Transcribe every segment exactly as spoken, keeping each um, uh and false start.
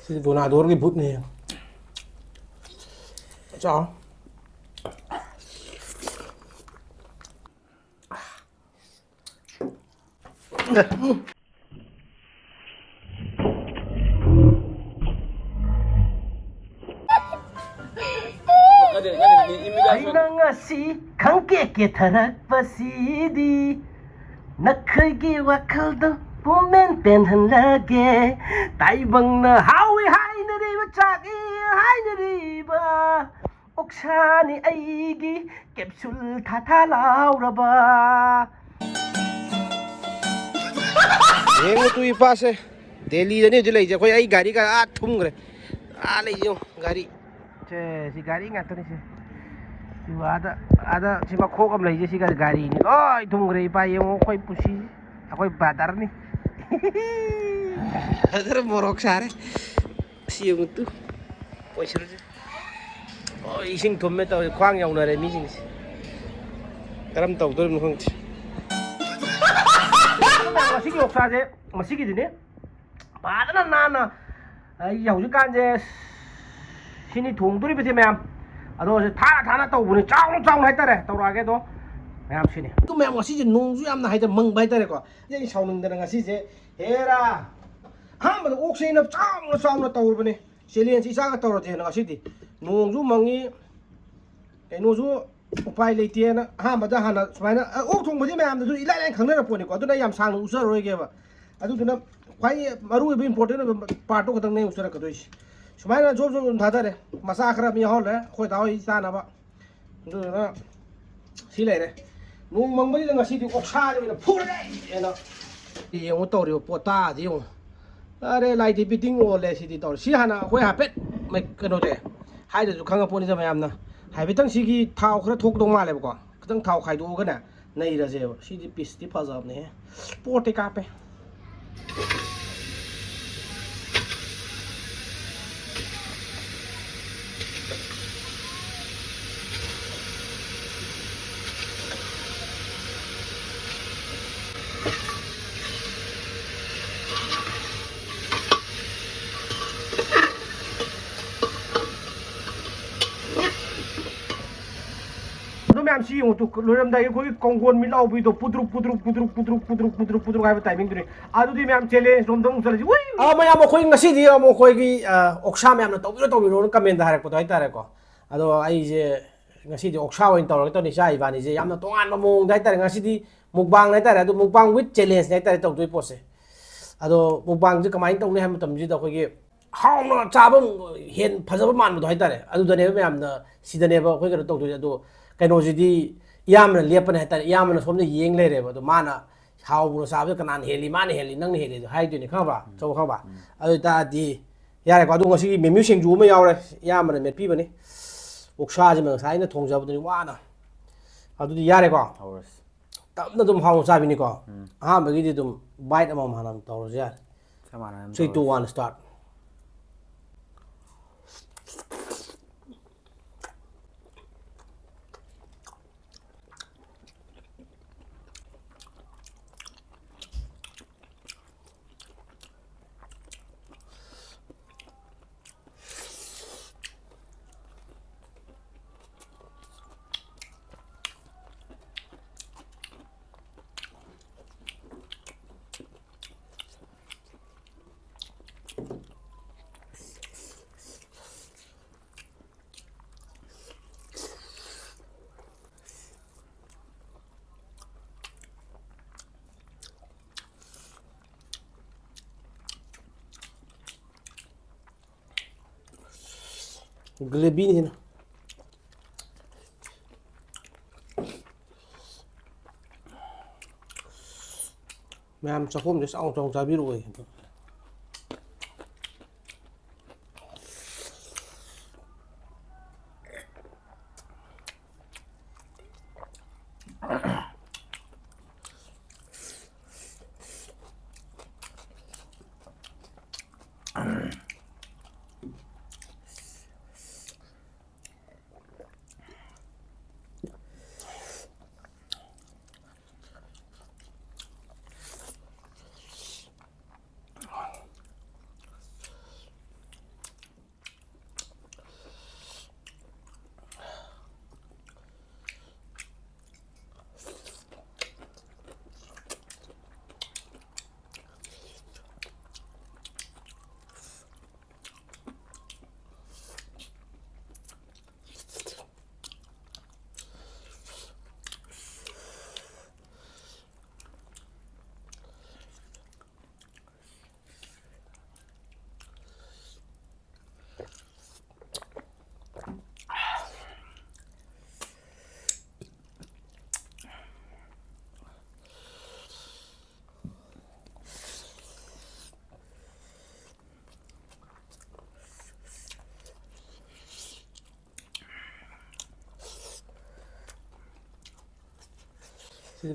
ꯁꯤꯗꯤ ꯗꯣꯅꯥꯗꯣꯔꯒꯤ ꯕꯨꯠꯅꯦ꯫ ꯆꯥꯎ꯫ ꯑꯩꯅ ꯉꯁꯤ ꯈꯪꯀꯦ ꯀꯦꯊꯔꯛꯄꯁꯤꯗꯤ ꯅꯈꯣꯏꯒꯤ ꯋꯥꯈꯜꯗ ꯄꯨꯝꯃꯦꯟ ꯄꯦꯟꯍꯜꯂꯒꯦ꯫ ꯇꯥꯏꯕꯪꯅ ꯍꯥꯎꯏ ꯍꯥꯏꯅꯔꯤꯕ, ꯆꯥꯛꯏ ꯍꯥꯏꯅꯔꯤꯕ ꯑꯣꯛꯁꯥꯅꯤ ꯑꯩꯒꯤ ꯀꯦꯞꯁꯨꯜ ꯊꯥ ꯊꯥ ꯂꯥꯎꯔꯕ꯫ ꯌꯦꯡꯉꯨ ꯇꯨ ꯏꯄꯥꯁꯦ, ꯗꯦꯜꯂꯤꯗꯅꯤ ꯍꯧꯖꯤꯛ ꯂꯩꯔꯤꯁꯦ꯫ ꯑꯩꯈꯣꯏ, ꯑꯩ ꯒꯥꯔꯤꯒ ꯑꯥ ꯊꯨꯝꯈ꯭ꯔꯦ, ꯑꯥ ꯂꯩ ꯌꯦꯡꯉꯨ ꯒꯥꯔꯤ꯫ ꯁꯦ, ꯁꯤ ꯒꯥꯔꯤ ꯉꯥꯛꯇꯅꯤ ꯁꯦ꯫ ꯁꯤ ꯑꯥꯗ, ꯑꯥꯗ ꯁꯤ ꯃꯈꯣꯛ ꯑꯃ ꯂꯩꯁꯦ, ꯁꯤꯒ ꯒꯥꯔꯤꯅꯤ꯫ ꯂꯣꯏ ꯊꯨꯝꯈ꯭ꯔꯦ ꯏꯄꯥ, ꯌꯦꯡꯉꯣ ꯑꯩꯈꯣꯏ ꯄꯨꯟꯁꯤ, ꯑꯩꯈꯣꯏ ꯕ꯭ꯔꯗꯔꯅꯤ꯫ ꯕ꯭ꯔꯗꯔ ꯃꯣꯔꯣꯛ ꯁꯥꯔꯦ꯫ ꯁꯤ ꯌꯦꯡꯉꯨ ꯇꯨ꯫ ꯀꯣꯏꯁꯜꯁꯦ꯫ ꯑꯣ, ꯏꯁꯤꯡ ꯊꯨꯝꯃꯦ ꯇꯧꯔꯤ, ꯈ꯭ꯋꯥꯡ ꯌꯧꯅꯔꯦ ꯃꯤꯁꯤꯡꯁꯦ꯫ ꯀꯔꯝ ꯇꯧꯗꯣꯔꯤꯕꯅꯣ ꯈꯪꯗꯦ꯫ ꯉꯁꯤꯒꯤ ꯑꯣꯛꯁꯥꯁꯦ, ꯉꯁꯤꯒꯤꯗꯤꯅꯦ꯫ ꯐꯖꯅ ꯅꯥꯟꯅ ꯑꯩ ꯍꯧꯖꯤꯛꯀꯥꯟꯁꯦ ꯁꯤꯅꯤ ꯊꯣꯡꯗꯣꯔꯤꯕꯁꯦ ꯃꯌꯥꯝ꯫ ꯑꯗꯣ ꯁꯤ ꯊꯥꯅ ꯊꯥꯅ ꯇꯧꯕꯅꯦ, ꯆꯥꯎꯅ ꯆꯥꯎꯅ ꯍꯥꯏꯇꯥꯔꯦ, ꯇꯧꯔꯛꯑꯒꯦ ꯑꯗꯣ꯫ ꯃꯌꯥꯝ ꯁꯤꯅꯤ꯫ ꯑꯗꯨ ꯃꯌꯥꯝ ꯉꯁꯤꯁꯦ ꯅꯣꯡꯁꯨ ꯌꯥꯝꯅ ꯍꯥꯏꯗ ꯃꯪꯕ ꯍꯥꯏꯇꯥꯔꯦꯀꯣ꯫ ꯑꯩ ꯁꯥꯎꯅꯤꯡꯗꯅ ꯉꯁꯤꯁꯦ ꯍꯦꯔꯥ ꯑꯍꯥꯟꯕꯗ ꯑꯣꯛꯁꯦ ꯑꯩꯅ ꯆꯥꯎꯅ ꯆꯥꯎꯅ ꯇꯧꯔꯕꯅꯦ꯫ ꯆꯦꯂꯦꯟꯖ ꯏꯆꯥꯒ ꯇꯧꯔꯁꯦꯅ ꯉꯁꯤꯗꯤ꯫ ꯅꯣꯡꯁꯨ ꯃꯪꯉꯤ, ꯀꯩꯅꯣꯁꯨ ꯎꯄꯥꯏ ꯂꯩꯇꯦꯅ ꯑꯍꯥꯟꯕꯗ ꯍꯥꯟꯅ ꯁꯨꯃꯥꯏꯅ, ꯑ, ꯑꯣꯛ ꯊꯣꯡꯕꯗꯤ ꯃꯌꯥꯝꯗꯁꯨ ꯏꯂꯥꯏ ꯂꯥꯏꯅ ꯈꯪꯅꯔ ꯄꯣꯠꯅꯤꯀꯣ꯫ ꯑꯗꯨꯅ ꯑꯩ ꯌꯥꯝ ꯁꯥꯡꯅ ꯎꯠꯆꯔꯔꯣꯏꯒꯦꯕ꯫ ꯑꯗꯨꯗꯨꯅ ꯈ꯭ꯋꯥꯏ ꯃꯔꯨ ꯑꯣꯏꯕ, ꯏꯝꯄꯣꯔꯇꯦꯟ ꯑꯣꯏꯕ ꯄꯥꯔꯠꯇꯣ ꯈꯛꯇꯪꯅꯦ ꯑꯩ ꯎꯠꯆꯔꯛꯀꯗꯣꯏꯁꯦ꯫ ꯁꯨꯃꯥꯏꯅ ꯖꯣꯕ ꯖꯣꯕ ꯑꯗꯨꯝ ꯊꯥꯗꯔꯦ꯫ ꯃꯆꯥ ꯈꯔ ꯑꯃ ꯌꯥꯎꯍꯜꯂꯦ ꯑꯩꯈꯣꯏ ꯗꯥ ꯍꯣꯏ ꯆꯥꯅꯕ꯫ ꯑꯗꯨꯗꯨꯅ ꯁꯤ ꯂꯩꯔꯦ꯫ ꯅꯣꯡ ꯃꯪꯕꯁꯤꯗ ꯉꯁꯤꯗꯤ ꯑꯣꯛꯁꯥꯁꯦ ꯑꯣꯏꯅ ꯐꯨꯔꯒꯦ ꯍꯥꯏꯅ ꯌꯦꯡꯉꯨ ꯇꯧꯔꯤꯕ ꯄꯣꯠꯇꯥꯁꯤ ꯌꯦꯡꯉꯨ꯫ ꯑꯔꯦ, ꯂꯥꯏꯗꯤ ꯕꯤꯇꯤꯡ ꯑꯣꯜꯂꯦ ꯁꯤꯗꯤ ꯇꯧꯔꯦ꯫ ꯁꯤ ꯍꯥꯟꯅ ꯑꯩꯈꯣꯏ ꯍꯥꯏꯐꯦꯠ ꯃꯩ-, ꯀꯩꯅꯣꯁꯦ ꯍꯥꯏꯗ꯭ꯔꯁꯨ ꯈꯪꯉ ꯄꯣꯠꯅꯤꯗ ꯃꯌꯥꯝꯅ꯫ ꯍꯥꯏꯐꯦꯠꯇꯪ ꯁꯤꯒꯤ ꯊꯥꯎ ꯈꯔ ꯊꯣꯛꯀꯗꯧ ꯃꯥꯜꯂꯦꯕꯀꯣ꯫ ꯈꯤꯇꯪ ꯊꯥꯎ ꯈꯥꯏꯗꯣꯛꯑꯒꯅꯦ ꯅꯩꯔꯁꯦꯕ꯫ ꯁꯤꯗꯤ ꯄꯤꯁꯇꯤ ꯐꯖꯕꯅꯦꯍꯦ꯫ ꯄꯣꯠꯇꯤ ꯀꯥꯞꯄꯦ꯫ ꯃꯌꯥꯝꯁꯤ ꯌꯦꯡꯉꯨ ꯇꯨ, ꯂꯣꯏꯔꯝꯗꯥꯏꯒꯤ ꯑꯩꯈꯣꯏꯒꯤ ꯀꯣꯡꯒꯣꯟ ꯃꯤꯠ ꯂꯥꯎꯕꯤꯗꯣ, ꯄꯨꯗ꯭ꯔꯨꯛ ꯄꯨꯗ꯭ꯔꯨꯛ ꯄꯨꯗ꯭ꯔꯨꯛ ꯄꯨꯗ꯭ꯔꯨꯛ ꯄꯨꯗ꯭ꯔꯨꯛ ꯄꯨꯗ꯭ꯔꯨꯛ ꯍꯥꯏꯕ ꯇꯥꯏꯃꯤꯡꯗꯨꯅꯤ꯫ ꯑꯗꯨꯗꯤ ꯃꯌꯥꯝ ꯆꯦꯂꯦꯟꯖ ꯔꯣꯝꯗ ꯑꯃꯨꯛ ꯆꯠꯂꯁꯤ꯫ ꯎꯏ! ꯑꯥ, ꯃꯌꯥꯝ, ꯑꯩꯈꯣꯏ ꯉꯁꯤꯗꯤ ꯑꯃꯨꯛ ꯑꯩꯈꯣꯏꯒꯤ, ꯑꯥ, ꯑꯣꯛꯁꯥ ꯃꯌꯥꯝꯅ ꯇꯧꯕꯤꯔꯣ ꯇꯧꯕꯤꯔꯣꯅ ꯀꯃꯦꯟꯗ ꯍꯥꯏꯔꯛꯄꯗꯣ ꯍꯥꯏꯇꯥꯔꯦꯀꯣ꯫ ꯑꯗꯣ ꯑꯩꯁꯦ ꯉꯁꯤꯗꯤ ꯑꯣꯛꯁꯥ ꯑꯣꯏꯅ ꯇꯧꯔꯒꯦ ꯇꯧꯅꯤ, ꯏꯆꯥ ꯏꯕꯥꯅꯤꯁꯦ꯫ ꯌꯥꯝꯅ ꯇꯣꯉꯥꯟꯕ ꯃꯑꯣꯡꯗ ꯍꯥꯏꯇꯥꯔꯦ꯫ ꯉꯁꯤꯗꯤ ꯃꯨꯛꯕꯥꯡ ꯍꯥꯏꯇꯥꯔꯦ, ꯑꯗꯨ ꯃꯨꯛꯕꯥꯡ with challenge ꯍꯥꯏꯇꯥꯔꯦ ꯇꯧꯗꯣꯏ ꯄꯣꯠꯁꯦ꯫ ꯑꯗꯣ ꯃꯨꯛꯕꯥꯡꯁꯦ ꯀꯃꯥꯏꯅ ꯇꯧꯅꯤ ꯍꯥꯏꯕ ꯃꯇꯝꯁꯤꯗ, ꯑꯩꯈꯣꯏꯒꯤ ꯍꯥꯎꯅ ꯆꯥꯕ ꯍꯦꯟ ꯐꯖꯕ ꯃꯥꯟꯕꯗꯣ ꯍꯥꯏꯇꯥꯔꯦ, ꯑꯗꯨꯗꯅꯦꯕ ꯃꯌꯥꯝꯅ, ꯁꯤꯗꯅꯦꯕ ꯑꯩꯈꯣꯏ ꯀꯩꯅꯣ ꯇꯧꯗꯣꯏꯁꯦ꯫ ꯑꯗꯣ ꯀꯩꯅꯣꯁꯤꯗꯤ ꯏꯌꯥꯝꯕꯅ ꯂꯦꯞꯄꯅꯦ ꯍꯥꯏꯇꯥꯔꯦ, ꯏꯌꯥꯝꯕꯅ ꯁꯣꯝꯗ ꯌꯦꯡ ꯂꯩꯔꯦꯕ꯫ ꯑꯗꯣ ꯃꯥꯅ ꯍꯥꯎꯕꯅ ꯆꯥꯕꯗ ꯀꯅꯥꯅ ꯍꯦꯜꯂꯤ, ꯃꯥꯅ ꯍꯦꯜꯂꯤ, ꯅꯪꯅ ꯍꯦꯜꯂꯤ ꯑꯗꯨ ꯍꯥꯏꯗꯣꯏꯅꯦ, ꯈꯪꯉꯕ? ꯆꯧ ꯈꯪꯉꯕ? ꯑꯗꯨ ꯑꯣꯏꯇꯥꯔꯗꯤ ꯌꯥꯔꯦꯀꯣ꯫ ꯑꯗꯣ ꯉꯁꯤꯒꯤ ꯃꯤꯃꯤ ꯁꯤꯡꯖꯨ ꯑꯃ ꯌꯥꯎꯔꯦ, ꯏꯌꯥꯝꯕꯅ ꯃꯦꯠꯄꯤꯕꯅꯤ꯫ ꯑꯣꯛꯁꯥꯁꯤꯃ ꯉꯁꯥꯏ ꯑꯩꯅ ꯊꯣꯡꯖꯕꯗꯨꯅꯤ ꯋꯥꯅ꯫ ꯑꯗꯨꯗꯤ ꯌꯥꯔꯦꯀꯣ꯫ ꯍꯧꯔꯁꯤ꯫ ꯇꯞꯅ ꯑꯗꯨꯝ ꯍꯥꯎꯅ ꯆꯥꯕꯤꯅꯤꯀꯣ꯫ ꯑꯍꯥꯟꯕꯒꯤꯗꯤ ꯑꯗꯨꯝ ꯕꯥꯏꯠ ꯑꯃꯃꯝ ꯍꯥꯟꯅ ꯑꯗꯨꯝ ꯇꯧꯔꯁꯨ ꯌꯥꯔꯦ꯫ ꯆꯞ ꯃꯥꯟꯅꯅ ꯑꯗꯨꯝ ꯊ꯭ꯔꯤ ꯇꯨ ꯇꯧꯔꯁꯤ꯫ One start. ꯒ꯭ꯔꯦꯚꯤꯅꯤꯅ꯫ ꯃꯌꯥꯝ ꯆꯥꯛꯈꯣꯝꯁꯦ ꯆꯥꯎ ꯆꯥꯎ ꯆꯥꯕꯤꯔꯛꯑꯣꯌꯦ꯫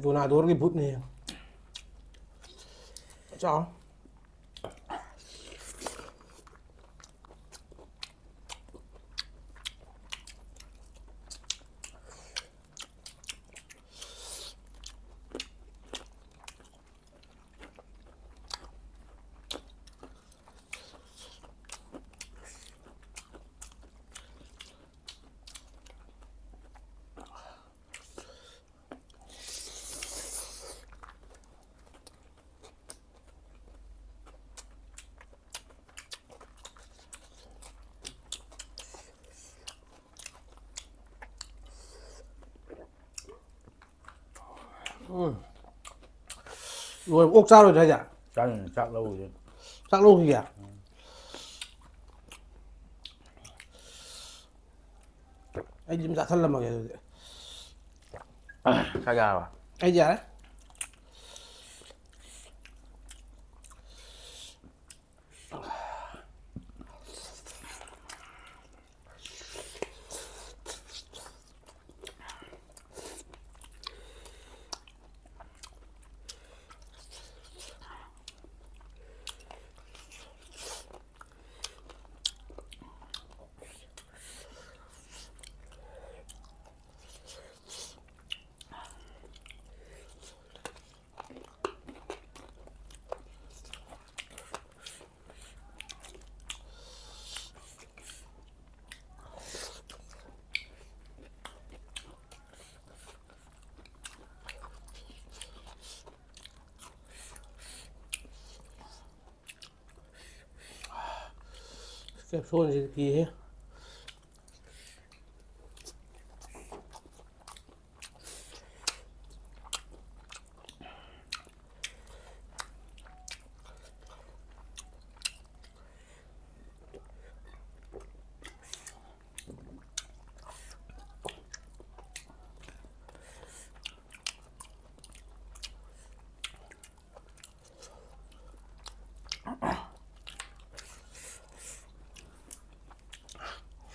ꯔꯣꯅꯥꯜꯗꯣꯒꯤ ꯕꯨꯠꯅꯦ꯫ ꯆꯥꯎ꯫ ꯎꯝ꯫ ꯂꯣꯏꯔꯦ꯫ ꯑꯣꯛ ꯆꯥꯔꯣꯏꯗ꯭ꯔꯥ ꯍꯥꯏꯁꯦ? ꯆꯥꯅꯤꯡꯉꯦ, ꯆꯥꯛ ꯂꯧꯔꯨꯒꯦ꯫ ꯆꯥꯛ ꯂꯧꯈꯤꯒꯦ? ꯑꯩꯗꯤ ꯑꯗꯨꯝ ꯆꯥꯁꯜꯂꯝꯃꯒꯦ ꯑꯗꯨꯗꯤ꯫ ꯆꯥꯛ ꯌꯥꯔꯕ? ꯑꯩꯗꯤ ꯌꯥꯔꯦ꯫ ꯀꯦꯞꯁꯣꯟꯁꯤꯗꯤ ꯀꯤꯍꯦ꯫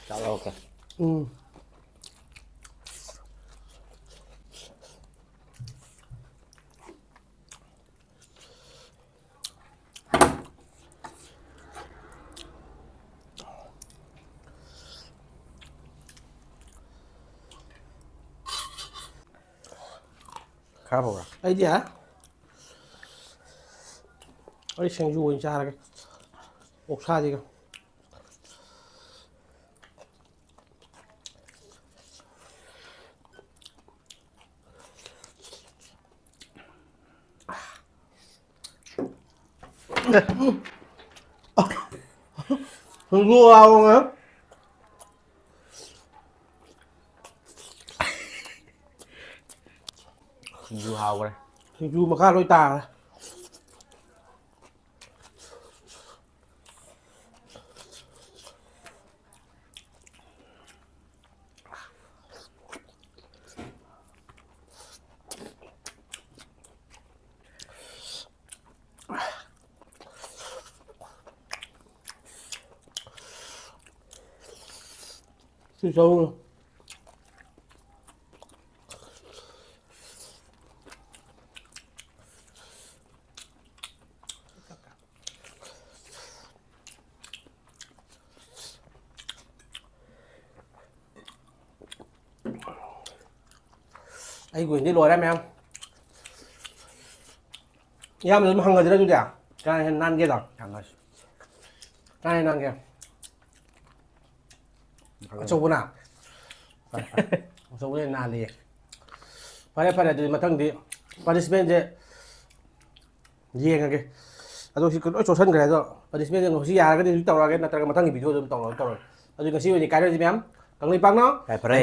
ꯆꯥꯛ ꯂꯧꯔꯛꯀꯦ꯫ ꯎꯝ꯫ ꯈꯔ ꯐꯕ꯭ꯔꯥ? ꯑꯩꯗꯤ ꯌꯥꯏ꯫ ꯑꯩ ꯁꯤꯡꯖꯨ ꯑꯣꯏꯅ ꯆꯥꯔꯒꯦ꯫ ꯑꯣꯛꯁꯥꯁꯤꯒ꯫ ꯁꯤꯡꯖꯨ ꯍꯥꯎꯕꯅꯦ꯫ ꯁꯤꯡꯖꯨ ꯍꯥꯎꯈ꯭ꯔꯦ꯫ ꯁꯤꯡꯖꯨ ꯃꯈꯥ ꯂꯣꯏ ꯇꯥꯔꯦ꯫ ꯁꯤ ꯆꯧ꯫ ꯑꯩꯒꯤ ꯑꯣꯏꯅꯗꯤ ꯂꯣꯏꯔꯦ ꯃꯌꯥꯝ꯫ ꯏꯌꯥꯝꯕꯗ ꯑꯗꯨꯝ ꯍꯪꯉꯁꯤꯔ ꯑꯗꯨꯗꯤ? ꯀꯅꯥ ꯍꯦꯟꯅ ꯅꯥꯟꯒꯦꯗꯣ? ꯍꯪꯉꯁꯤ꯫ ꯀꯅꯥ ꯍꯦꯟꯅ ꯅꯥꯟꯒꯦ? ꯍꯪꯉꯁꯤ꯫ ꯑꯆꯧꯕꯅ? ꯐꯔꯦ, ꯐꯔꯦ꯫ ꯑꯆꯧꯕꯅ ꯍꯦꯟꯅ ꯅꯥꯜꯂꯤꯌꯦ꯫ ꯐꯔꯦ, ꯐꯔꯦ, ꯑꯗꯨꯗꯤ ꯃꯊꯪꯗꯤ punishmentꯁꯦ ꯌꯦꯡꯉꯒꯦ꯫ ꯑꯗꯣ ꯁꯤ ꯂꯣꯏ ꯆꯣꯠꯁꯟꯈ꯭ꯔꯦ꯫ ꯑꯗꯣ punishmentꯁꯦ ꯍꯧꯖꯤꯛ ꯌꯥꯔꯒꯗꯤ ꯍꯧꯖꯤꯛ ꯇꯧꯔꯛꯑꯒꯦ, ꯅꯠꯇ꯭ꯔꯒ ꯃꯊꯪꯒꯤ videoꯗ ꯑꯗꯨꯝ ꯇꯧꯔꯒ ꯇꯧꯔꯒꯦ꯫ ꯑꯗꯨ ꯉꯁꯤ ꯑꯣꯏꯅ ꯀꯥꯏꯅꯔꯁꯤ ꯃꯌꯥꯝ꯫ ꯀꯪꯂꯩꯄꯥꯛꯅ ꯐꯔꯦ, ꯐꯔꯦ꯫